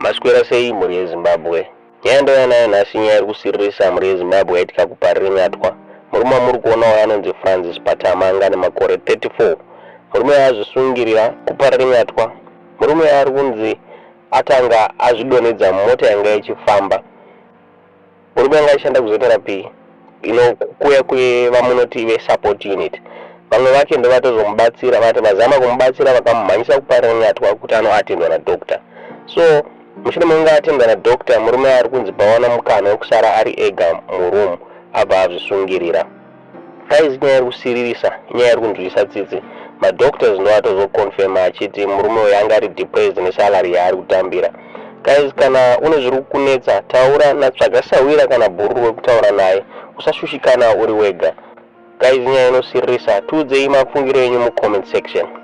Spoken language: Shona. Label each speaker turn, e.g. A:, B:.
A: Maswera sei mhuri yeZimbabwe? Nyaya yandauya nayo nhasi inyaya iri kusiririsa mhuri yeZimbabwe yaitika kuParirenyatwa. Murume wamuri kuona uyu anonzi Francis Patama anga ane makore 34. Murume uyu azvisungirira kuParirenyatwa. Murume uyu ari kunzi atanga azvidonhedza mumota yanga ichifamba. Murume anga achishanda kuZRP ino kuya kwevamunoti vesupport unit. Vamwe vake ndovatozomubatsira vati vazama kumubatsira vakamumhanyisa kuParirenyatwa kuti anoatendwa nadoctor. So mushure mekunge atendwa nadoctor murume ari kunzi pawana mukana wekusara ari ega muroom abva azvisungirira. Guys inyaya iri kusiririsa, inyaya iri kunzwisa tsitsi. Madoctors ndoatozoconfirma achiti murume uyu anga ari depressed nesalary yaari kutambira. Guys kana une zviri kukunetsa taura natsvaga sahwira kana bhururu wekutaura naye usashushikana uri wega. Guys inyaya inosiririsa tiudzei mafungiro enyu mucomment section.